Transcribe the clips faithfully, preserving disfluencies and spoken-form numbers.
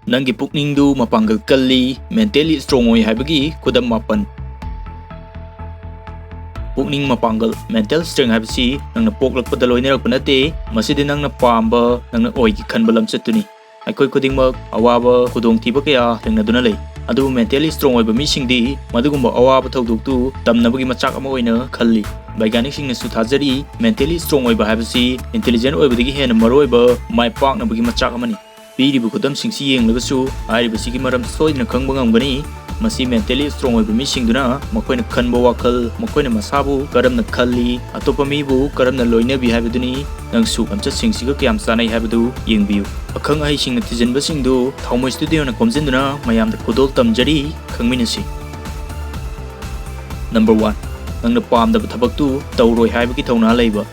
ꯅꯪꯒꯤ ꯄꯨꯛꯅꯤꯡꯗꯨ ꯃꯄꯥꯡꯒꯜ ꯀꯜꯂꯤ, mentally strong ꯑꯣꯏ ꯍꯥꯏꯕꯒꯤ ꯈꯨꯗꯝ ꯃꯥꯄꯟ꯫ ꯄꯨꯛꯅꯤꯡ ꯃꯄꯥꯡꯒꯜ, mental strength ꯍꯥꯏꯕꯁꯤ ꯅꯪꯅ ꯄꯣꯛꯂꯛꯄꯗ ꯂꯣꯏꯅꯔꯛꯄ ꯅꯠꯇꯦ, ꯃꯁꯤꯗꯤ ꯅꯪꯅ ꯄꯥꯝꯕ, ꯅꯪꯅ ꯑꯣꯏꯒꯦ ꯈꯟꯕ ꯂꯝꯆꯠꯇꯨꯅꯤ꯫ ꯑꯩꯈꯣꯏ ꯈꯨꯗꯤꯡꯃꯛ ꯑꯋꯥꯕ, ꯈꯨꯗꯣꯡꯊꯤꯕ ꯀꯌꯥ ꯊꯦꯡꯅꯗꯨꯅ ꯂꯩ꯫ ꯑꯗꯨꯕꯨ mentally strong ꯑꯣꯏꯕ ꯃꯤꯁꯤꯡꯗꯤ ꯃꯗꯨꯒꯨꯝꯕ ꯑꯋꯥꯕ ꯊꯧꯗꯣꯛꯇꯨ ꯇꯝꯅꯕꯒꯤ ꯃꯆꯥꯛ ꯑꯃ ꯑꯣꯏꯅ ꯈꯜꯂꯤ꯫ ꯕꯩꯒ꯭ꯌꯥꯅꯤꯛꯁꯤꯡꯅꯁꯨ ꯊꯥꯖꯔꯤ, mentally strong ꯑꯣꯏꯕ ꯍꯥꯏꯕꯁꯤ intelligent ꯑꯣꯏꯕꯗꯒꯤ ꯍꯦꯟꯅ ꯃꯔꯨꯑꯣꯏꯕ ꯃꯥꯏ ꯄꯥꯛꯅꯕꯒꯤ ꯃꯆꯥꯛ ꯑꯃꯅꯤ꯫ ꯄꯤꯔꯤꯕ ꯈꯨꯗꯝꯁꯤꯡꯁꯤ ꯌꯦꯡꯂꯒꯁꯨ ꯍꯥꯏꯔꯤꯕꯁꯤꯒꯤ ꯃꯔꯝ ꯁꯣꯏꯗꯅ ꯈꯪꯕ ꯉꯝꯒꯅꯤ꯫ ꯃꯁꯤ mentally strong ꯑꯣꯏꯕ ꯃꯤꯁꯤꯡꯗꯨꯅ ꯃꯈꯣꯏꯅ ꯈꯟꯕ ꯋꯥꯈꯜ, ꯃꯈꯣꯏꯅ ꯃꯁꯥꯕꯨ ꯀꯔꯝꯅ ꯈꯜꯂꯤ, ꯑꯇꯣꯞꯄ ꯃꯤꯕꯨ ꯀꯔꯝꯅ ꯂꯣꯏꯅꯕꯤ ꯍꯥꯏꯕꯗꯨꯅꯤ꯫ ꯅꯪꯁꯨ ꯂꯝꯆꯠꯁꯤꯡꯁꯤꯒ ꯀꯌꯥꯝ ꯆꯥꯟꯅꯩ ꯍꯥꯏꯕꯗꯨ ꯌꯦꯡꯕꯤꯌꯨ꯫ ꯑꯈꯪ ꯑꯍꯩꯁꯤꯡꯅ ꯊꯤꯖꯤꯟꯕꯁꯤꯡꯗꯨ ꯊꯥꯎꯃꯩ ꯁ꯭ꯇꯨꯗꯤꯑꯣꯅ ꯈꯣꯝꯖꯤꯟꯗꯨꯅ ꯃꯌꯥꯝꯗ ꯈꯨꯗꯣꯜ ꯇꯝꯖꯔꯤ, ꯈꯪꯃꯤꯟꯅꯁꯤ꯫ Number one, ꯅꯪꯅ ꯄꯥꯝꯗꯕ ꯊꯕꯛꯇꯨ ꯇꯧꯔꯣꯏ ꯍꯥꯏꯕꯒꯤ ꯊꯧꯅꯥ ꯂꯩꯕ꯫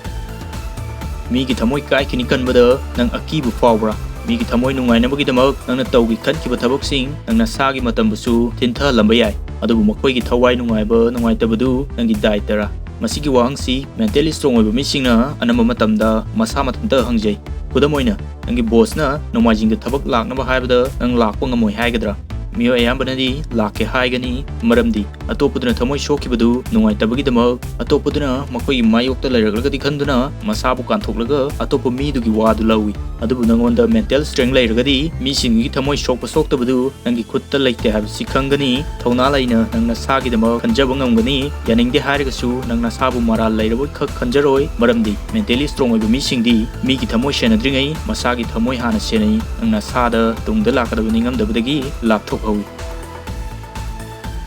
ꯃꯤꯒꯤ ꯊꯃꯣꯏ ꯀꯥꯏꯈꯤꯅꯤ ꯈꯟꯕꯗ ꯅꯪ ꯑꯀꯤꯕ ꯐꯥꯎꯕ꯭ꯔꯥ? ꯃꯤꯒꯤ ꯊꯃꯣꯏ ꯅꯨꯡꯉꯥꯏꯅꯕꯒꯤꯗꯃꯛ ꯅꯪꯅ ꯇꯧꯒꯦ ꯈꯟꯈꯤꯕ ꯊꯕꯛꯁꯤꯡ ꯅꯪ ꯅꯁꯥꯒꯤ ꯃꯇꯝꯕꯨꯁꯨ ꯊꯤꯟꯊꯍꯜꯂꯝꯕ ꯌꯥꯏ꯫ ꯑꯗꯨꯕꯨ ꯃꯈꯣꯏꯒꯤ ꯊꯋꯥꯏ ꯅꯨꯡꯉꯥꯏꯕ ꯅꯨꯡꯉꯥꯏꯇꯕꯗꯨ ꯅꯪꯒꯤ ꯗꯥꯏꯇꯔꯥ? ꯃꯁꯤꯒꯤ ꯋꯥꯍꯪꯁꯤ mentally strong ꯑꯣꯏꯕ ꯃꯤꯁꯤꯡꯅ ꯑꯅꯝꯕ ꯃꯇꯝꯗ ꯃꯁꯥ ꯃꯊꯟꯇ ꯍꯪꯖꯩ꯫ ꯈꯨꯗꯝ ꯑꯣꯏꯅ, ꯅꯪꯒꯤ ꯕꯣꯁꯅ ꯅꯣꯡꯃꯥꯏꯖꯤꯡꯗ ꯊꯕꯛ ꯂꯥꯛꯅꯕ ꯍꯥꯏꯕꯗ ꯅꯪ ꯂꯥꯛꯄ ꯉꯝꯃꯣꯏ ꯍꯥꯏꯒꯗ꯭ꯔꯥ? ꯃꯤꯑꯣꯏ ꯑꯌꯥꯝꯕꯅꯗꯤ ꯂꯥꯛꯀꯦ ꯍꯥꯏꯒꯅꯤ, ꯃꯔꯝꯗꯤ ꯑꯇꯣꯞꯄꯗꯨꯅ ꯊꯃꯣꯏ ꯁꯣꯛꯈꯤꯕꯗꯨ ꯅꯨꯡꯉꯥꯏꯇꯕꯒꯤꯗꯃꯛ, ꯑꯇꯣꯞꯄꯗꯨꯅ ꯃꯈꯣꯏꯒꯤ ꯃꯥꯌꯣꯛꯇ ꯂꯩꯔꯛꯂꯒꯗꯤ ꯈꯟꯗꯨꯅ ꯃꯁꯥꯕꯨ ꯀꯥꯟꯊꯣꯛꯂꯒ ꯑꯇꯣꯞꯄ ꯃꯤꯗꯨꯒꯤ ꯋꯥꯗꯨ ꯂꯧꯏ꯫ ꯑꯗꯨꯕꯨ ꯅꯉꯣꯟꯗ mental strength ꯂꯩꯔꯒꯗꯤ ꯃꯤꯁꯤꯡꯒꯤ ꯊꯃꯣꯏ ꯁꯣꯛꯄ ꯁꯣꯛꯇꯕꯗꯨ ꯅꯪꯒꯤ ꯈꯨꯠꯇ ꯂꯩꯇꯦ ꯍꯥꯏꯕꯁꯤ ꯈꯪꯒꯅꯤ꯫ ꯊꯧꯅꯥ ꯂꯩꯅ ꯅꯪ ꯅꯁꯥꯒꯤꯗꯃꯛ ꯈꯟꯖꯕ ꯉꯝꯒꯅꯤ꯫ ꯌꯥꯅꯤꯡꯗꯦ ꯍꯥꯏꯔꯒꯁꯨ ꯅꯪ ꯅꯁꯥꯕꯨ ꯃꯔꯥꯜ ꯂꯩꯔꯕꯈꯛ ꯈꯟꯖꯔꯣꯏ, ꯃꯔꯝꯗꯤ mentally strong ꯑꯣꯏꯕ ꯃꯤꯁꯤꯡꯗꯤ ꯃꯤꯒꯤ ꯊꯃꯣꯏ ꯁꯦꯟꯅꯗ꯭ꯔꯤꯉꯩ ꯃꯁꯥꯒꯤ ꯊꯃꯣꯏ ꯍꯥꯟꯅ ꯁꯦꯟꯅꯩ꯫ ꯅꯪ ꯅꯁꯥꯗ ꯇꯨꯡꯗ ꯂꯥꯛꯀꯗꯕ ꯅꯤꯡꯉꯝꯗꯕꯗꯒꯤ ꯂꯥꯞꯊꯣꯛꯍꯧꯏ꯫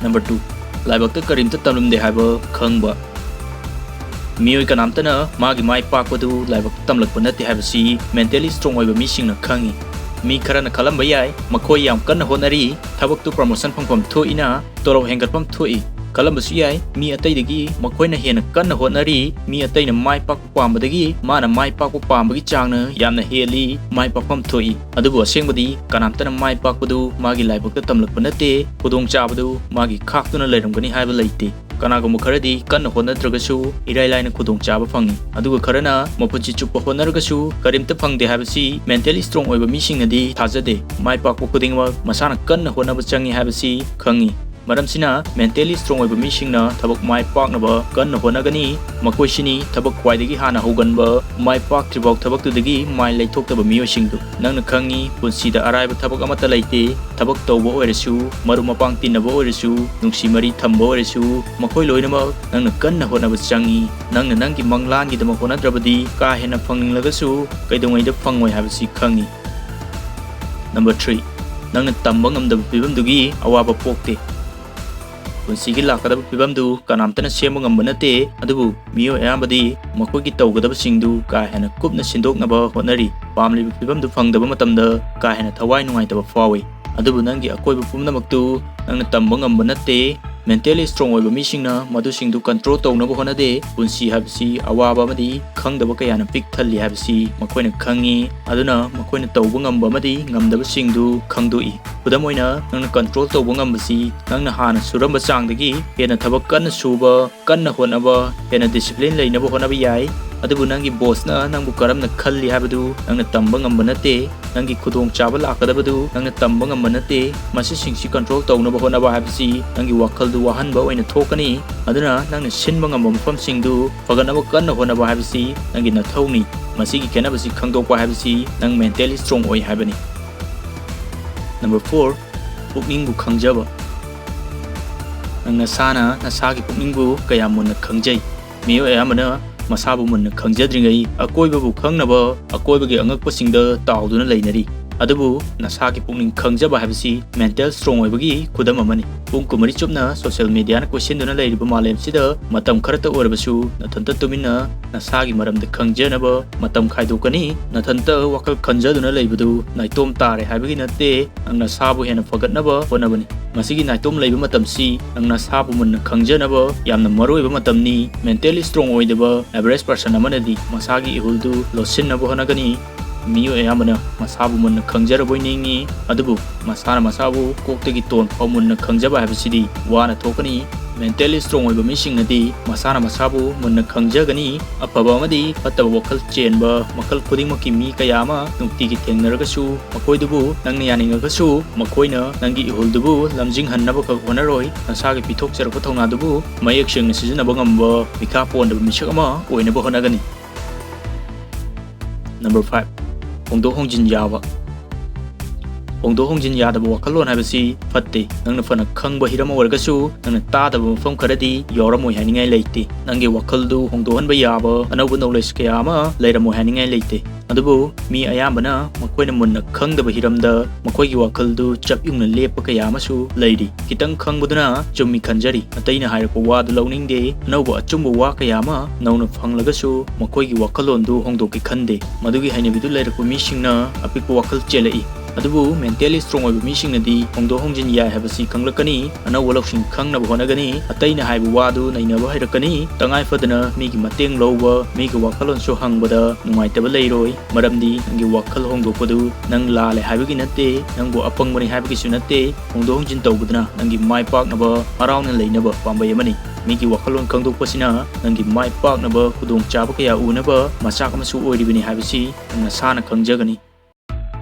Number two, ꯂꯥꯏꯕꯛꯇ ꯀꯔꯤꯝꯇ ꯇꯝꯂꯝꯗꯦ ꯍꯥꯏꯕ ꯈꯪꯕ꯫ ꯃꯤꯑꯣꯏ ꯀꯅꯥꯝꯇꯅ ꯃꯥꯒꯤ ꯃꯥꯏ ꯄꯥꯛꯄꯗꯨ ꯂꯥꯏꯕꯛꯇ ꯇꯝꯂꯛꯄ ꯅꯠꯇꯦ ꯍꯥꯏꯕꯁꯤ mentally strong ꯑꯣꯏꯕ ꯃꯤꯁꯤꯡꯅ ꯈꯪꯏ꯫ ꯃꯤ ꯈꯔꯅ ꯈꯜꯂꯝꯕ ꯌꯥꯏ, ꯃꯈꯣꯏ ꯌꯥꯝ ꯀꯟꯅ ꯍꯣꯠꯅꯔꯤ, ꯊꯕꯛꯇꯨ promotion ꯐꯪꯐꯝ ꯊꯣꯛꯏꯅ, ꯇꯣꯂꯣꯞ ꯍꯦꯟꯒꯠꯐꯝ ꯊꯣꯛꯏ꯫ ꯈꯜꯂꯝꯕꯁꯨ ꯌꯥꯏ, ꯃꯤ ꯑꯇꯩꯗꯒꯤ ꯃꯈꯣꯏꯅ ꯍꯦꯟꯅ ꯀꯟꯅ ꯍꯣꯠꯅꯔꯤ, ꯃꯤ ꯑꯇꯩꯅ ꯃꯥꯏ ꯄꯥꯛꯄ ꯄꯥꯝꯕꯗꯒꯤ ꯃꯥꯅ ꯃꯥꯏ ꯄꯥꯛꯄ ꯄꯥꯝꯕꯒꯤ ꯆꯥꯡꯅ ꯌꯥꯝꯅ ꯍꯦꯜꯂꯤ, ꯃꯥꯏ ꯄꯥꯛꯐꯝ ꯊꯣꯛꯏ꯫ ꯑꯗꯨꯕꯨ ꯑꯁꯦꯡꯕꯗꯤ ꯀꯅꯥꯝꯇꯅ ꯃꯥꯏ ꯄꯥꯛꯄꯗꯨ ꯃꯥꯒꯤ ꯂꯥꯏꯕꯛꯇ ꯇꯝꯂꯛꯄ ꯅꯠꯇꯦ, ꯈꯨꯗꯣꯡꯆꯥꯕꯗꯨ ꯃꯥꯒꯤ ꯈꯥꯛꯇꯨꯅ ꯂꯩꯔꯝꯒꯅꯤ ꯍꯥꯏꯕ ꯂꯩꯇꯦ꯫ ꯀꯅꯥꯒꯨꯝꯕ ꯈꯔꯗꯤ ꯀꯟꯅ ꯍꯣꯠꯅꯗ꯭ꯔꯒꯁꯨ ꯏꯔꯥꯏ ꯂꯥꯏꯅ ꯈꯨꯗꯣꯡꯆꯥꯕ ꯐꯪꯏ, ꯑꯗꯨꯒ ꯈꯔꯅ ꯃꯄꯨꯟꯁꯤ ꯆꯨꯞꯄ ꯍꯣꯠꯅꯔꯒꯁꯨ ꯀꯔꯤꯝꯇ ꯐꯪꯗꯦ ꯍꯥꯏꯕꯁꯤ mentally strong ꯑꯣꯏꯕ ꯃꯤꯁꯤꯡꯅꯗꯤ ꯊꯥꯖꯗꯦ꯫ ꯃꯥꯏ ꯄꯥꯛꯄ ꯈꯨꯗꯤꯡꯃꯛ ꯃꯁꯥꯅ ꯀꯟꯅ ꯍꯣꯠꯅꯕ ꯆꯪꯏ ꯍꯥꯏꯕꯁꯤ ꯈꯪꯏ꯫ ꯃꯔꯝꯁꯤꯅ mentally strong ꯑꯣꯏꯕ ꯃꯤꯁꯤꯡꯅ ꯊꯕꯛ ꯃꯥꯏ ꯄꯥꯛꯅꯕ ꯀꯟꯅ ꯍꯣꯠꯅꯒꯅꯤ꯫ ꯃꯈꯣꯏꯁꯤꯅꯤ ꯊꯕꯛ ꯈ꯭ꯋꯥꯏꯗꯒꯤ ꯍꯥꯟꯅ ꯍꯧꯒꯟꯕ, ꯃꯥꯏ ꯄꯥꯛꯇ꯭ꯔꯤꯐꯥꯎ ꯊꯕꯛꯇꯨꯗꯒꯤ ꯃꯥꯏ ꯂꯩꯊꯣꯛꯇꯕ ꯃꯤꯑꯣꯏꯁꯤꯡꯗꯨ꯫ ꯅꯪꯅ ꯈꯪꯏ, ꯄꯨꯟꯁꯤꯗ ꯑꯔꯥꯏꯕ ꯊꯕꯛ ꯑꯃꯠꯇ ꯂꯩꯇꯦ꯫ ꯊꯕꯛ ꯇꯧꯕ ꯑꯣꯏꯔꯁꯨ, ꯃꯔꯨꯞ ꯃꯄꯥꯡ ꯇꯤꯟꯅꯕ ꯑꯣꯏꯔꯁꯨ, ꯅꯨꯡꯁꯤ ꯃꯔꯤ ꯊꯝꯕ ꯑꯣꯏꯔꯁꯨ, ꯃꯈꯣꯏ ꯂꯣꯏꯅꯃꯛ ꯅꯪꯅ ꯀꯟꯅ ꯍꯣꯠꯅꯕ ꯆꯪꯏ꯫ ꯅꯪꯅ ꯅꯪꯒꯤ ꯃꯪꯂꯥꯟꯒꯤꯗꯃꯛ ꯍꯣꯠꯅꯗ꯭ꯔꯕꯗꯤ ꯀꯥ ꯍꯦꯟꯅ ꯐꯪꯅꯤꯡꯂꯒꯁꯨ ꯀꯩꯗꯧꯉꯩꯗ ꯐꯪꯉꯣꯏ ꯍꯥꯏꯕꯁꯤ ꯈꯪꯏ꯫ Number three, ꯅꯪꯅ ꯇꯝꯕ ꯉꯝꯗꯕ ꯐꯤꯕꯝꯗꯨꯒꯤ ꯑꯋꯥꯕ ꯄꯣꯛꯇꯦ꯫ ꯄꯨꯟꯁꯤꯒꯤ ꯂꯥꯛꯀꯗꯕ ꯐꯤꯕꯝꯗꯨ ꯀꯅꯥꯝꯇꯅ ꯁꯦꯝꯕ ꯉꯝꯕ ꯅꯠꯇꯦ, ꯑꯗꯨꯕꯨ ꯃꯤꯑꯣꯏ ꯑꯌꯥꯝꯕꯗꯤ ꯃꯈꯣꯏꯒꯤ ꯇꯧꯒꯗꯕꯁꯤꯡꯗꯨ ꯀꯥ ꯍꯦꯟꯅ ꯀꯨꯞꯅ ꯁꯤꯟꯗꯣꯛꯅꯕ ꯍꯣꯠꯅꯔꯤ꯫ ꯄꯥꯝꯂꯤꯕ ꯐꯤꯕꯝꯗꯨ ꯐꯪꯗꯕ ꯃꯇꯝꯗ ꯀꯥ ꯍꯦꯟꯅ ꯊꯋꯥꯏ ꯅꯨꯡꯉꯥꯏꯇꯕ ꯐꯥꯎꯏ꯫ ꯑꯗꯨꯕꯨ ꯅꯪꯒꯤ ꯑꯀꯣꯏꯕ ꯄꯨꯝꯅꯃꯛꯇꯨ ꯅꯪꯅ ꯇꯝꯕ ꯉꯝꯕ ꯅꯠꯇꯦ꯫ Mentally strong ꯑꯣꯏꯕ ꯃꯤꯁꯤꯡꯅ ꯃꯗꯨꯁꯤꯡꯗꯨ control ꯇꯧꯅꯕ ꯍꯣꯠꯅꯗꯦ꯫ ꯄꯨꯟꯁꯤ ꯍꯥꯏꯕꯁꯤ ꯑꯋꯥꯕ ꯑꯃꯗꯤ ꯈꯪꯗꯕ ꯀꯌꯥꯅ ꯄꯤꯛ ꯊꯜꯂꯤ ꯍꯥꯏꯕꯁꯤ ꯃꯈꯣꯏꯅ ꯈꯪꯏ꯫ ꯑꯗꯨꯅ ꯃꯈꯣꯏꯅ ꯇꯧꯕ ꯉꯝꯕ ꯑꯃꯗꯤ ꯉꯝꯗꯕꯁꯤꯡꯗꯨ ꯈꯪꯗꯣꯛꯏ꯫ ꯈꯨꯗꯝ ꯑꯣꯏꯅ, ꯅꯪꯅ control ꯇꯧꯕ ꯉꯝꯕꯁꯤ ꯅꯪꯅ ꯍꯥꯟꯅ ꯁꯨꯔꯝꯕ ꯆꯥꯡꯗꯒꯤ ꯍꯦꯟꯅ ꯊꯕꯛ ꯀꯟꯅ ꯁꯨꯕ, ꯀꯟꯅ ꯍꯣꯠꯅꯕ, ꯍꯦꯟꯅ discipline ꯂꯩꯅꯕ ꯍꯣꯠꯅꯕ ꯌꯥꯏ꯫ ꯑꯗꯨꯕꯨ ꯅꯪꯒꯤ bossꯅ ꯅꯪꯕꯨ ꯀꯔꯝꯅ ꯈꯜꯂꯤ ꯍꯥꯏꯕꯗꯨ ꯅꯪꯅ ꯇꯝꯕ ꯉꯝꯕ ꯅꯠꯇꯦ꯫ ꯅꯪꯒꯤ ꯈꯨꯗꯣꯡꯆꯥꯕ ꯂꯥꯛꯀꯗꯕꯗꯨ ꯅꯪꯅ ꯇꯝꯕ ꯉꯝꯕ ꯅꯠꯇꯦ꯫ ꯃꯁꯤꯁꯤꯡꯁꯤ control ꯇꯧꯅꯕ ꯍꯣꯠꯅꯕ ꯍꯥꯏꯕꯁꯤ ꯅꯪꯒꯤ ꯋꯥꯈꯜꯗꯨ ꯋꯥꯍꯟꯕ ꯑꯣꯏꯅ ꯊꯣꯛꯀꯅꯤ꯫ ꯑꯗꯨꯅ ꯅꯪꯅ ꯁꯤꯟꯕ ꯉꯝꯕ ꯃꯐꯝꯁꯤꯡꯗꯨ ꯐꯒꯠꯅꯕ ꯀꯟꯅ ꯍꯣꯠꯅꯕ ꯍꯥꯏꯕꯁꯤ ꯅꯪꯒꯤ ꯅꯊꯧꯅꯤ꯫ ꯃꯁꯤꯒꯤ ꯈꯦꯠꯅꯕꯁꯤ ꯈꯪꯗꯣꯛꯄ ꯍꯥꯏꯕꯁꯤ ꯅꯪ mentally strong ꯑꯣꯏ ꯍꯥꯏꯕꯅꯤ꯫ Number four, ꯄꯨꯛꯅꯤꯡꯕꯨ ꯈꯪꯖꯕ꯫ ꯅꯪ ꯅꯁꯥꯅ ꯅꯁꯥꯒꯤ ꯄꯨꯛꯅꯤꯡꯕꯨ ꯀꯌꯥꯝ ꯃꯨꯟꯅ ꯈꯪꯖꯩ? ꯃꯤꯑꯣꯏ ꯑꯌꯥꯝꯕꯅ ꯃꯁꯥꯕꯨ ꯃꯨꯟꯅ ꯈꯪꯖꯗ꯭ꯔꯤꯉꯩ ꯑꯀꯣꯏꯕꯕꯨ ꯈꯪꯅꯕ ꯑꯀꯣꯏꯕꯒꯤ ꯑꯉꯛꯄꯁꯤꯡꯗ ꯇꯥꯎꯗꯨꯅ ꯂꯩꯅꯔꯤ꯫ ꯑꯗꯨꯕꯨ ꯅꯁꯥꯒꯤ ꯄꯨꯛꯅꯤꯡ ꯈꯪꯖꯕ ꯍꯥꯏꯕꯁꯤ mental strong ꯑꯣꯏꯕꯒꯤ ꯈꯨꯗꯝ ꯑꯃꯅꯤ꯫ ꯄꯨꯡ ꯀꯨꯟꯃꯔꯤ ꯆꯨꯞꯅ social mediaꯅ ꯀꯣꯏꯁꯤꯟꯗꯨꯅ ꯂꯩꯔꯤꯕ ꯃꯥꯂꯦꯝꯁꯤꯗ ꯃꯇꯝ ꯈꯔꯇ ꯑꯣꯏꯔꯕꯁꯨ ꯅꯊꯟꯇ ꯇꯨꯃꯤꯟꯅ ꯅꯁꯥꯒꯤ ꯃꯔꯝꯗ ꯈꯪꯖꯅꯕ ꯃꯇꯝ ꯈꯥꯏꯗꯣꯛꯀꯅꯤ꯫ ꯅꯊꯟꯇ ꯋꯥꯈꯜ ꯈꯟꯖꯗꯨꯅ ꯂꯩꯕꯗꯨ ꯅꯥꯏꯇꯣꯝ ꯇꯥꯔꯦ ꯍꯥꯏꯕꯒꯤ ꯅꯠꯇꯦ꯫ ꯅꯪ ꯅꯁꯥꯕꯨ ꯍꯦꯟꯅ ꯐꯒꯠꯅꯕ ꯍꯣꯠꯅꯕꯅꯤ꯫ ꯃꯁꯤꯒꯤ ꯅꯥꯏꯇꯣꯝ ꯂꯩꯕ ꯃꯇꯝꯁꯤ ꯅꯪ ꯅꯁꯥꯕꯨ ꯃꯨꯟꯅ ꯈꯪꯖꯅꯕ ꯌꯥꯝꯅ ꯃꯔꯨꯑꯣꯏꯕ ꯃꯇꯝꯅꯤ꯫ Mentally strong ꯑꯣꯏꯗꯕ average person ꯑꯃꯅꯗꯤ ꯃꯁꯥꯒꯤ ꯏꯍꯨꯜꯗꯨ ꯂꯣꯠꯁꯤꯟꯅꯕ ꯍꯣꯠꯅꯒꯅꯤ꯫ ꯃꯤꯑꯣꯏ ꯑꯌꯥꯝꯕꯅ ꯃꯁꯥꯕꯨ ꯃꯨꯟꯅ ꯈꯪꯖꯔꯕꯣꯏ ꯅꯤꯡꯏ, ꯑꯗꯨꯕꯨ ꯃꯁꯥꯅ ꯃꯁꯥꯕꯨ ꯀꯣꯛꯇꯒꯤ ꯇꯣꯟ ꯐꯥꯎ ꯃꯨꯟꯅ ꯈꯪꯖꯕ ꯍꯥꯏꯕꯁꯤꯗꯤ ꯋꯥꯅ ꯊꯣꯛꯀꯅꯤ꯫ Mentally strong ꯑꯣꯏꯕ ꯃꯤꯁꯤꯡꯅꯗꯤ ꯃꯁꯥꯅ ꯃꯁꯥꯕꯨ ꯃꯨꯟꯅ ꯈꯪꯖꯒꯅꯤ꯫ ꯑꯐꯕ ꯑꯃꯗꯤ ꯐꯠꯇꯕ ꯋꯥꯈꯜ ꯆꯦꯟꯕ ꯃꯈꯜ ꯈꯨꯗꯤꯡꯃꯛꯀꯤ ꯃꯤ ꯀꯌꯥ ꯑꯃ ꯅꯨꯡꯇꯤꯒꯤ ꯊꯦꯡꯅꯔꯒꯁꯨ, ꯃꯈꯣꯏꯗꯨꯕꯨ ꯅꯪꯅ ꯌꯥꯅꯤꯡꯉꯒꯁꯨ, ꯃꯈꯣꯏꯅ ꯅꯪꯒꯤ ꯏꯍꯨꯜꯗꯨꯕꯨ ꯂꯝꯖꯤꯡꯍꯟꯅꯕ ꯈꯛ ꯍꯣꯠꯅꯔꯣꯏ, ꯅꯁꯥꯒꯤ ꯄꯤꯊꯣꯛꯆꯔꯛꯄ ꯊꯧꯅꯥꯗꯨꯕꯨ ꯃꯌꯦꯛ ꯁꯦꯡꯅ ꯁꯤꯖꯤꯟꯅꯕ ꯉꯝꯕ ꯃꯤꯈꯥ ꯄꯣꯟꯗꯕ ꯃꯤꯁꯛ ꯑꯃ ꯑꯣꯏꯅꯕ ꯍꯣꯠꯅꯒꯅꯤ꯫ Number five, ꯍꯣꯡꯗꯣꯛ ꯍꯣꯡꯖꯤꯟ ꯌꯥꯕ꯫ ꯍꯣꯡꯗꯣꯛ ꯍꯣꯡꯖꯤꯟ ꯌꯥꯗꯕ ꯋꯥꯈꯜꯂꯣꯟ ꯍꯥꯏꯕꯁꯤ ꯐꯠꯇꯦ꯫ ꯅꯪꯅ ꯐꯅ ꯈꯪꯕ ꯍꯤꯔꯝ ꯑꯣꯏꯔꯒꯁꯨ, ꯅꯪꯅ ꯇꯥꯗꯕ ꯃꯐꯝ ꯈꯔꯗꯤ ꯌꯥꯎꯔꯝꯃꯣꯏ ꯍꯥꯏꯅꯤꯡꯉꯥꯏ ꯂꯩꯇꯦ꯫ ꯅꯪꯒꯤ ꯋꯥꯈꯜꯗꯨ ꯍꯣꯡꯗꯣꯛꯍꯟꯕ ꯌꯥꯕ ꯑꯅꯧꯕ knowledge ꯀꯌꯥ ꯑꯃ ꯂꯩꯔꯝꯃꯣꯏ ꯍꯥꯏꯅꯤꯡꯉꯥꯏ ꯂꯩꯇꯦ꯫ ꯑꯗꯨꯕꯨ ꯃꯤ ꯑꯌꯥꯝꯕꯅ ꯃꯈꯣꯏꯅ ꯃꯨꯟꯅ ꯈꯪꯗꯕ ꯍꯤꯔꯝꯗ ꯃꯈꯣꯏꯒꯤ ꯋꯥꯈꯜꯗꯨ ꯆꯞ ꯌꯨꯡꯅ ꯂꯦꯞꯄ ꯀꯌꯥ ꯑꯃꯁꯨ ꯂꯩꯔꯤ꯫ ꯈꯤꯇꯪ ꯈꯪꯕꯗꯨꯅ ꯆꯨꯝꯃꯤ ꯈꯟꯖꯔꯤ, ꯑꯇꯩꯅ ꯍꯥꯏꯔꯛꯄ ꯋꯥꯗꯨ ꯂꯧꯅꯤꯡꯗꯦ꯫ ꯑꯅꯧꯕ ꯑꯆꯨꯝꯕ ꯋꯥ ꯀꯌꯥ ꯑꯃ ꯅꯧꯅ ꯐꯪꯂꯒꯁꯨ ꯃꯈꯣꯏꯒꯤ ꯋꯥꯈꯜꯂꯣꯟꯗꯨ ꯍꯣꯡꯗꯣꯛꯀꯦ ꯈꯟꯗꯦ꯫ ꯃꯗꯨꯒꯤ ꯍꯩꯅꯕꯤꯗꯨ ꯂꯩꯔꯛꯄ ꯃꯤꯁꯤꯡꯅ ꯑꯄꯤꯛꯄ ꯋꯥꯈꯜ ꯆꯦꯜꯂꯛꯏ꯫ ꯑꯗꯨꯕꯨ mentally strong ꯑꯣꯏꯕ ꯃꯤꯁꯤꯡꯅꯗꯤ ꯍꯣꯡꯗꯣꯛ ꯍꯣꯡꯖꯤꯟ ꯌꯥꯏ ꯍꯥꯏꯕꯁꯤ ꯈꯪꯂꯛꯀꯅꯤ, ꯑꯅꯧꯕ ꯂꯧꯁꯤꯡ ꯈꯪꯅꯕ ꯍꯣꯠꯅꯒꯅꯤ, ꯑꯇꯩꯅ ꯍꯥꯏꯕ ꯋꯥꯗꯨ ꯅꯩꯅꯕ ꯍꯩꯔꯛꯀꯅꯤ, ꯇꯉꯥꯏ ꯐꯗꯅ ꯃꯤꯒꯤ ꯃꯇꯦꯡ ꯂꯧꯕ, ꯃꯤꯒꯤ ꯋꯥꯈꯜꯂꯣꯟꯁꯨ ꯍꯪꯕꯗ ꯅꯨꯡꯉꯥꯏꯇꯕ ꯂꯩꯔꯣꯏ꯫ ꯃꯔꯝꯗꯤ ꯅꯪꯒꯤ ꯋꯥꯈꯜ ꯍꯣꯡꯗꯣꯛꯄꯗꯨ ꯅꯪ ꯂꯥꯜꯂꯦ ꯍꯥꯏꯕꯒꯤ ꯅꯠꯇꯦ, ꯅꯪꯕꯨ ꯑꯄꯪꯕꯅꯤ ꯍꯥꯏꯕꯒꯤꯁꯨ ꯅꯠꯇꯦ꯫ ꯍꯣꯡꯗꯣꯛ ꯍꯣꯡꯖꯤꯟ ꯇꯧꯕꯗꯨꯅ ꯅꯪꯒꯤ ꯃꯥꯏ ꯄꯥꯛꯅꯕ ꯍꯔꯥꯎꯅ ꯂꯩꯅꯕ ꯄꯥꯝꯕꯩ ꯑꯃꯅꯤ꯫ ꯃꯤꯒꯤ ꯋꯥꯈꯜꯂꯣꯟ ꯈꯪꯗꯣꯛꯄꯁꯤꯅ ꯅꯪꯒꯤ ꯃꯥꯏ ꯄꯥꯛꯅꯕ ꯈꯨꯗꯣꯡꯆꯥꯕ ꯀꯌꯥ ꯎꯅꯕ ꯃꯆꯥꯛ ꯑꯃꯁꯨ ꯑꯣꯏꯔꯤꯕꯅꯤ ꯍꯥꯏꯕꯁꯤ ꯅꯪ ꯅꯁꯥꯅ ꯈꯪꯖꯒꯅꯤ꯫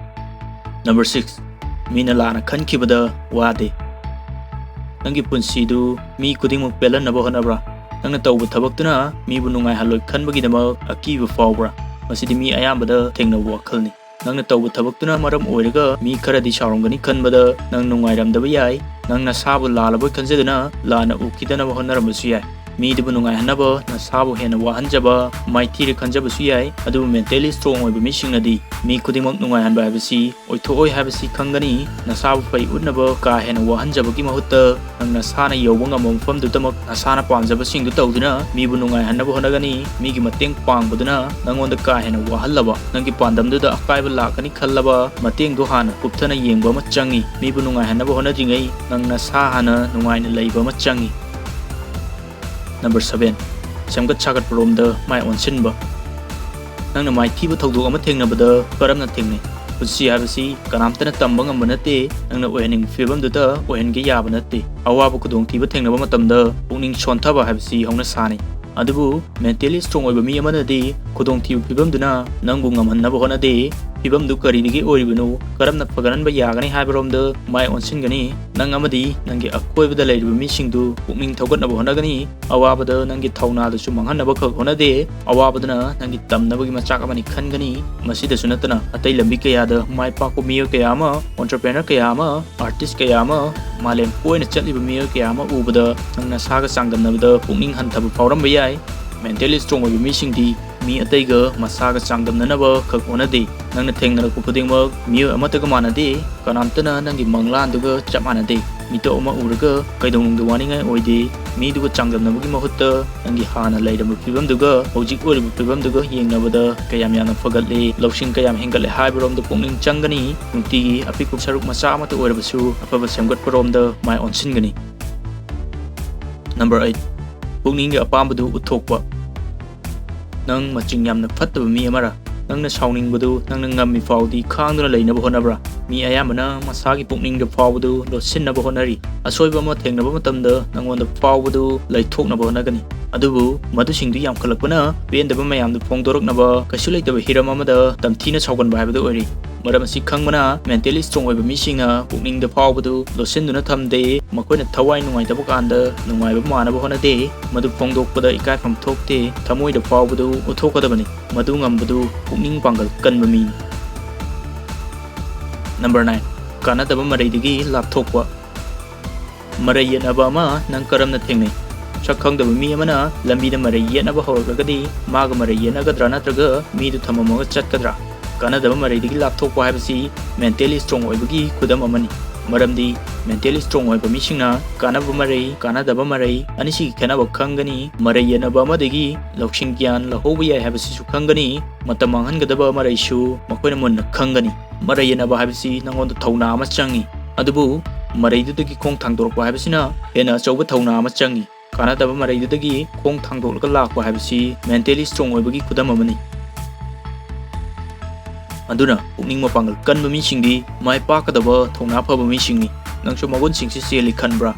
Number six, ꯃꯤꯅ ꯂꯥꯟꯅ ꯈꯟꯈꯤꯕꯗ ꯋꯥꯗꯦ꯫ ꯅꯪꯒꯤ ꯄꯨꯟꯁꯤꯗꯨ ꯃꯤ ꯈꯨꯗꯤꯡꯃꯛ ꯄꯦꯜꯍꯟꯅꯕ ꯍꯣꯠꯅꯕ꯭ꯔꯥ? ꯅꯪꯅ ꯇꯧꯕ ꯊꯕꯛꯇꯨꯅ ꯃꯤꯕꯨ ꯅꯨꯡꯉꯥꯏꯍꯜꯂꯣꯏ ꯈꯟꯕꯒꯤꯗꯃꯛ ꯑꯀꯤꯕ ꯐꯥꯎꯕ꯭ꯔꯥ? ꯃꯁꯤꯗꯤ ꯃꯤ ꯑꯌꯥꯝꯕꯗ ꯊꯦꯡꯅꯕ ꯋꯥꯈꯜꯅꯤ꯫ ꯅꯪꯅ ꯇꯧꯕ ꯊꯕꯛꯇꯨꯅ ꯃꯔꯝ ꯑꯣꯏꯔꯒ ꯃꯤ ꯈꯔꯗꯤ ꯁꯥꯎꯔꯝꯒꯅꯤ ꯈꯟꯕꯗ ꯅꯪ ꯅꯨꯡꯉꯥꯏꯔꯝꯗꯕ ꯌꯥꯏ꯫ ꯅꯪ ꯅꯁꯥꯕꯨ ꯂꯥꯜꯂꯕꯣꯏ ꯈꯟꯖꯗꯨꯅ ꯂꯥꯟꯅ ꯎꯈꯤꯗꯅꯕ ꯍꯣꯠꯅꯔꯝꯕꯁꯨ ꯌꯥꯏ꯫ ꯃꯤꯗꯨꯕꯨ ꯅꯨꯡꯉꯥꯏꯍꯟꯅꯕ ꯅꯁꯥꯕꯨ ꯍꯦꯟꯅ ꯋꯥꯍꯟꯖꯕ, ꯃꯥꯏꯊꯤꯔꯦ ꯈꯟꯖꯕꯁꯨ ꯌꯥꯏ꯫ ꯑꯗꯨꯕꯨ mentally strong ꯑꯣꯏꯕ ꯃꯤꯁꯤꯡꯅꯗꯤ ꯃꯤ ꯈꯨꯗꯤꯡꯃꯛ ꯅꯨꯡꯉꯥꯏꯍꯟꯕ ꯍꯥꯏꯕꯁꯤ ꯑꯣꯏꯊꯣꯛꯑꯣꯏ ꯍꯥꯏꯕꯁꯤ ꯈꯪꯒꯅꯤ꯫ ꯅꯁꯥꯕꯨ ꯐꯩ ꯎꯠꯅꯕ ꯀꯥ ꯍꯦꯟꯅ ꯋꯥꯍꯟꯖꯕꯒꯤ ꯃꯍꯨꯠꯇ, ꯅꯪ ꯅꯁꯥꯅ ꯌꯧꯕ ꯉꯝꯕ ꯃꯐꯝꯗꯨꯗꯃꯛ ꯅꯁꯥꯅ ꯄꯥꯝꯖꯕꯁꯤꯡꯗꯨ ꯇꯧꯗꯨꯅ ꯃꯤꯕꯨ ꯅꯨꯡꯉꯥꯏꯍꯟꯅꯕ ꯍꯣꯠꯅꯒꯅꯤ꯫ ꯃꯤꯒꯤ ꯃꯇꯦꯡ ꯄꯥꯡꯕꯗꯨꯅ ꯅꯪꯉꯣꯟꯗ ꯀꯥ ꯍꯦꯟꯅ ꯋꯥꯍꯜꯂꯕ, ꯅꯪꯒꯤ ꯄꯥꯟꯗꯝꯗꯨꯗ ꯑꯀꯥꯏꯕ ꯂꯥꯛꯀꯅꯤ ꯈꯜꯂꯕ, ꯃꯇꯦꯡꯗꯨ ꯍꯥꯟꯅ ꯀꯨꯞꯊꯅ ꯌꯦꯡꯕ ꯑꯃ ꯆꯪꯏ꯫ ꯃꯤꯕꯨ ꯅꯨꯡꯉꯥꯏꯍꯟꯅꯕ ꯍꯣꯠꯅꯗ꯭ꯔꯤꯉꯩ ꯅꯪ ꯅꯁꯥ ꯍꯥꯟꯅ ꯅꯨꯡꯉꯥꯏꯅ ꯂꯩꯕ ꯑꯃ ꯆꯪꯏ꯫ Number seven, ꯁꯦꯝꯒꯠ ꯁꯥꯒꯠꯄꯔꯣꯝꯗ ꯃꯥꯏ ꯑꯣꯟꯁꯤꯟꯕ꯫ ꯅꯪꯅ ꯃꯥꯏꯊꯤꯕ ꯊꯧꯗꯣꯛ ꯑꯃ ꯊꯦꯡꯅꯕꯗ ꯀꯔꯝꯅ ꯊꯦꯡꯅꯩ? ꯄꯨꯟꯁꯤ ꯍꯥꯏꯕꯁꯤ ꯀꯅꯥꯝꯇꯅ ꯇꯝꯕ ꯉꯝꯕ ꯅꯠꯇꯦ꯫ ꯅꯪꯅ ꯑꯣꯏꯍꯟꯅꯤꯡꯕ ꯐꯤꯕꯝꯗꯨꯗ ꯑꯣꯏꯍꯟꯒꯦ ꯌꯥꯕ ꯅꯠꯇꯦ꯫ ꯑꯋꯥꯕ ꯈꯨꯗꯣꯡꯊꯤꯕ ꯊꯦꯡꯅꯕ ꯃꯇꯝꯗ ꯄꯨꯛꯅꯤꯡ ꯁꯣꯟꯊꯕ ꯍꯥꯏꯕꯁꯤ ꯍꯧꯅꯁꯥꯅꯤ꯫ ꯑꯗꯨꯕꯨ mentally strong ꯑꯣꯏꯕ ꯃꯤ ꯑꯃꯅꯗꯤ ꯈꯨꯗꯣꯡꯊꯤꯕ ꯐꯤꯕꯝꯗꯨꯅ ꯅꯪꯕꯨ ꯉꯝꯍꯟꯅꯕ ꯍꯣꯠꯅꯗꯦ꯫ ꯐꯤꯕꯝꯗꯨ ꯀꯔꯤꯗꯒꯤ ꯑꯣꯏꯔꯤꯕꯅꯣ, ꯀꯔꯝꯅ ꯐꯒꯠꯍꯟꯕ ꯌꯥꯒꯅꯤ ꯍꯥꯏꯕꯔꯣꯝꯗ ꯃꯥꯏ ꯑꯣꯟꯁꯤꯟꯒꯅꯤ꯫ ꯅꯪ ꯑꯃꯗꯤ ꯅꯪꯒꯤ ꯑꯀꯣꯏꯕꯗ ꯂꯩꯔꯤꯕ ꯃꯤꯁꯤꯡꯗꯨ ꯄꯨꯛꯅꯤꯡ ꯊꯧꯒꯠꯅꯕ ꯍꯣꯠꯅꯒꯅꯤ꯫ ꯑꯋꯥꯕꯗ ꯅꯪꯒꯤ ꯊꯧꯅꯥꯗꯨꯁꯨ ꯃꯥꯡꯍꯟꯅꯕ ꯈꯛ ꯍꯣꯠꯅꯗꯦ꯫ ꯑꯋꯥꯕꯗꯨꯅ ꯅꯪꯒꯤ ꯇꯝꯅꯕꯒꯤ ꯃꯆꯥꯛ ꯑꯃꯅꯤ ꯈꯟꯒꯅꯤ꯫ ꯃꯁꯤꯗꯁꯨ ꯅꯠꯇꯅ ꯑꯇꯩ ꯂꯝꯕꯤ ꯀꯌꯥꯗ ꯃꯥꯏ ꯄꯥꯛꯄ ꯃꯤꯑꯣꯏ ꯀꯌꯥ ꯑꯃ, entrepreneur ꯀꯌꯥ ꯑꯃ, artist ꯀꯌꯥ ꯑꯃ, ꯃꯥꯂꯦꯝ ꯀꯣꯏꯅ ꯆꯠꯂꯤꯕ ꯃꯤꯑꯣꯏ ꯀꯌꯥ ꯑꯃ ꯎꯕꯗ ꯅꯪ ꯅꯁꯥꯒ ꯆꯥꯡꯗꯝꯅꯕꯗ ꯄꯨꯛꯅꯤꯡ ꯍꯟꯊꯕ ꯐꯥꯎꯔꯝꯕ ꯌꯥꯏ꯫ Mentally strong ꯑꯣꯏꯕ ꯃꯤꯁꯤꯡꯗꯤ ꯃꯤ ꯑꯇꯩꯒ ꯃꯁꯥꯒ ꯆꯥꯡꯗꯝꯅꯅꯕ ꯈꯛ ꯍꯣꯠꯅꯗꯦ꯫ ꯅꯪꯅ ꯊꯦꯡꯅꯔꯛꯄ ꯈꯨꯗꯤꯡꯃꯛ ꯃꯤꯑꯣꯏ ꯑꯃꯠꯇꯒ ꯃꯥꯟꯅꯗꯦ꯫ ꯀꯅꯥꯝꯇꯅ ꯅꯪꯒꯤ ꯃꯪꯂꯥꯟꯗꯨꯒ ꯆꯞ ꯃꯥꯟꯅꯗꯦ꯫ ꯃꯤꯇꯣꯞ ꯑꯃ ꯎꯔꯒ ꯀꯩꯗꯧꯅꯨꯡꯗ ꯋꯥꯅꯤꯡꯉꯥꯏ ꯑꯣꯏꯗꯦ꯫ ꯃꯤꯗꯨꯒ ꯆꯥꯡꯗꯝꯅꯕꯒꯤ ꯃꯍꯨꯠꯇ ꯅꯪꯒꯤ ꯍꯥꯟꯅ ꯂꯩꯔꯝꯕ ꯐꯤꯕꯝꯗꯨꯒ ꯍꯧꯖꯤꯛ ꯑꯣꯏꯔꯤꯕ ꯐꯤꯕꯝꯗꯨꯒ ꯌꯦꯡꯅꯕꯗ ꯀꯌꯥꯝ ꯌꯥꯝꯅ ꯐꯒꯠꯂꯦ, ꯂꯧꯁꯤꯡ ꯀꯌꯥꯝ ꯍꯦꯟꯒꯠꯂꯦ ꯍꯥꯏꯕꯔꯣꯝꯗ ꯄꯨꯛꯅꯤꯡ ꯆꯪꯒꯅꯤ꯫ ꯅꯨꯡꯇꯤꯒꯤ ꯑꯄꯤꯛꯄ ꯁꯔꯨꯛ ꯃꯆꯥ ꯑꯃꯠꯇ ꯑꯣꯏꯔꯕꯁꯨ ꯑꯐꯕ ꯁꯦꯝꯒꯠꯄꯔꯣꯝꯗ ꯃꯥꯏ ꯑꯣꯟꯁꯤꯟꯒꯅꯤ꯫ Number eight, ꯄꯨꯛꯅꯤꯡꯒꯤ ꯑꯄꯥꯝꯕꯗꯨ ꯎꯠꯊꯣꯛꯄ꯫ ꯅꯪ ꯃꯆꯤꯡ ꯌꯥꯝꯅ ꯐꯠꯇꯕ ꯃꯤ ꯑꯃꯔꯥ? ꯅꯪꯅ ꯁꯥꯎꯅꯤꯡꯕꯗꯨ ꯅꯪꯅ ꯉꯝꯃꯤ ꯐꯥꯎꯗꯤ ꯈꯥꯡꯗꯨꯅ ꯂꯩꯅꯕ ꯍꯣꯠꯅꯕ꯭ꯔꯥ? ꯃꯤ ꯑꯌꯥꯝꯕꯅ ꯃꯁꯥꯒꯤ ꯄꯨꯛꯅꯤꯡꯗ ꯐꯥꯎꯕꯗꯨ ꯂꯣꯠꯁꯤꯟꯅꯕ ꯍꯣꯠꯅꯔꯤ꯫ ꯑꯁꯣꯏꯕ ꯑꯃ ꯊꯦꯡꯅꯕ ꯃꯇꯝꯗ ꯅꯪꯉꯣꯟꯗ ꯐꯥꯎꯕꯗꯨ ꯂꯩꯊꯣꯛꯅꯕ ꯍꯣꯠꯅꯒꯅꯤ꯫ ꯑꯗꯨꯕꯨ ꯃꯗꯨꯁꯤꯡꯗꯨ ꯌꯥꯝꯈꯠꯂꯛꯄꯅ ꯄꯦꯟꯗꯕ ꯃꯌꯥꯝꯗꯨ ꯐꯣꯡꯗꯣꯔꯛꯅꯕ ꯀꯩꯁꯨ ꯂꯩꯇꯕ ꯍꯤꯔꯝ ꯑꯃꯗ ꯇꯝꯊꯤꯅ ꯁꯥꯎꯒꯟꯕ ꯍꯥꯏꯕꯗꯨ ꯑꯣꯏꯔꯤ꯫ ꯃꯔꯝ ꯑꯁꯤ ꯈꯪꯕꯅ mentally strong ꯑꯣꯏꯕ ꯃꯤꯁꯤꯡꯅ ꯄꯨꯛꯅꯤꯡꯗ ꯐꯥꯎꯕꯗꯨ ꯂꯣꯠꯁꯤꯟꯗꯨꯅ ꯊꯝꯗꯦ꯫ ꯃꯈꯣꯏꯅ ꯊꯋꯥꯏ ꯅꯨꯡꯉꯥꯏꯇꯕ ꯀꯥꯟꯗ ꯅꯨꯡꯉꯥꯏꯕ ꯃꯥꯟꯅꯕ ꯍꯣꯠꯅꯗꯦ꯫ ꯃꯗꯨ ꯐꯣꯡꯗꯣꯛꯄꯗ ꯏꯀꯥꯏꯐꯝ ꯊꯣꯛꯇꯦ꯫ ꯊꯃꯣꯏꯗ ꯐꯥꯎꯕꯗꯨ ꯎꯠꯊꯣꯛꯀꯗꯕꯅꯤ꯫ ꯃꯗꯨ ꯉꯝꯕꯗꯨ ꯄꯨꯛꯅꯤꯡ ꯄꯥꯡꯒꯜ ꯀꯟꯕ ꯃꯤꯅꯤ꯫ Number nine, ꯀꯥꯟꯅꯗꯕ ꯃꯔꯩꯗꯒꯤ ꯂꯥꯞꯊꯣꯛꯄ꯫ ꯃꯔꯩ ꯌꯦꯠꯅꯕ ꯑꯃ ꯅꯪ ꯀꯔꯝꯅ ꯊꯦꯡꯅꯩ? ꯁꯛ ꯈꯪꯗꯕ ꯃꯤ ꯑꯃꯅ ꯂꯝꯕꯤꯗ ꯃꯔꯩ ꯌꯦꯠꯅꯕ ꯍꯧꯔꯛꯂꯒꯗꯤ ꯃꯥꯒ ꯃꯔꯩ ꯌꯦꯠꯅꯒꯗ꯭ꯔꯥ ꯅꯠꯇ꯭ꯔꯒ ꯃꯤꯗꯨ ꯊꯝꯃꯝꯃꯒ ꯆꯠꯀꯗ꯭ꯔꯥ? ꯀꯥꯟꯅꯗꯕ ꯃꯔꯩꯗꯒꯤ ꯂꯥꯞꯊꯣꯛꯄ ꯍꯥꯏꯕꯁꯤ mentally strong ꯑꯣꯏꯕꯒꯤ ꯈꯨꯗꯝ ꯑꯃꯅꯤ꯫ ꯃꯔꯝꯗꯤ mentally strong ꯑꯣꯏꯕ ꯃꯤꯁꯤꯡꯅ ꯀꯥꯟꯅꯕ ꯃꯔꯩ, ꯀꯥꯟꯅꯗꯕ ꯃꯔꯩ ꯑꯅꯤꯁꯤꯒꯤ ꯈꯦꯠꯅꯕ ꯈꯪꯒꯅꯤ꯫ ꯃꯔꯩ ꯌꯦꯠꯅꯕ ꯑꯃꯗꯒꯤ ꯂꯧꯁꯤꯡ ꯒ꯭ꯌꯥꯟ ꯂꯧꯍꯧꯕ ꯌꯥꯏ ꯍꯥꯏꯕꯁꯤꯁꯨ ꯈꯪꯒꯅꯤ꯫ ꯃꯇꯝ ꯃꯥꯡꯍꯟꯒꯗꯕ ꯃꯔꯩꯁꯨ ꯃꯈꯣꯏꯅ ꯃꯨꯟꯅ ꯈꯪꯒꯅꯤ꯫ ꯃꯔꯩ ꯌꯦꯠꯅꯕ ꯍꯥꯏꯕꯁꯤ ꯅꯉꯣꯟꯗ ꯊꯧꯅꯥ ꯑꯃ ꯆꯪꯏ, ꯑꯗꯨꯕꯨ ꯃꯔꯩꯗꯨꯗꯒꯤ ꯈꯣꯡ ꯊꯥꯡꯗꯣꯔꯛꯄ ꯍꯥꯏꯕꯁꯤꯅ ꯍꯦꯟꯅ ꯑꯆꯧꯕ ꯊꯧꯅꯥ ꯑꯃ ꯆꯪꯏ꯫ ꯀꯥꯟꯅꯗꯕ ꯃꯔꯩꯗꯨꯗꯒꯤ ꯈꯣꯡ ꯊꯥꯡꯗꯣꯛꯂꯒ ꯂꯥꯛꯄ ꯍꯥꯏꯕꯁꯤ mentally strong ꯑꯣꯏꯕꯒꯤ ꯈꯨꯗꯝ ꯑꯃꯅꯤ꯫ ꯑꯗꯨꯅ ꯄꯨꯛꯅꯤꯡ ꯃꯄꯥꯡꯒꯜ ꯀꯟꯕ ꯃꯤꯁꯤꯡꯗꯤ ꯃꯥꯏ ꯄꯥꯛꯀꯗꯕ ꯊꯧꯅꯥ ꯐꯕ ꯃꯤꯁꯤꯡꯅꯤ꯫ ꯅꯪꯁꯨ ꯃꯒꯨꯟꯁꯤꯡꯁꯤ ꯆꯦꯜꯂꯤ ꯈꯟꯕ꯭ꯔꯥ?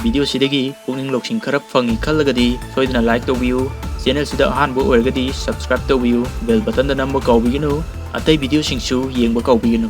ꯚꯤꯗꯤꯑꯣꯁꯤꯗꯒꯤ ꯄꯨꯛꯅꯤꯡ ꯂꯧꯁꯤꯡ ꯈꯔ ꯐꯪꯉꯤ ꯈꯜꯂꯒꯗꯤ ꯁꯣꯏꯗꯅ like ꯇꯧꯕꯤꯌꯨ꯫ ꯆꯦꯅꯦꯜꯁꯤꯗ ꯑꯍꯥꯟꯕ ꯑꯣꯏꯔꯒꯗꯤ subscribe ꯇꯧꯕꯤꯌꯨ, bell buttonꯗ ꯅꯝꯕ ꯀꯥꯎꯕꯤꯒꯅꯨ꯫ ꯑꯇꯩ ꯚꯤꯗꯤꯑꯣꯁꯤꯡꯁꯨ ꯌꯦꯡꯕ ꯀꯥꯎꯕꯤꯒꯅꯨ꯫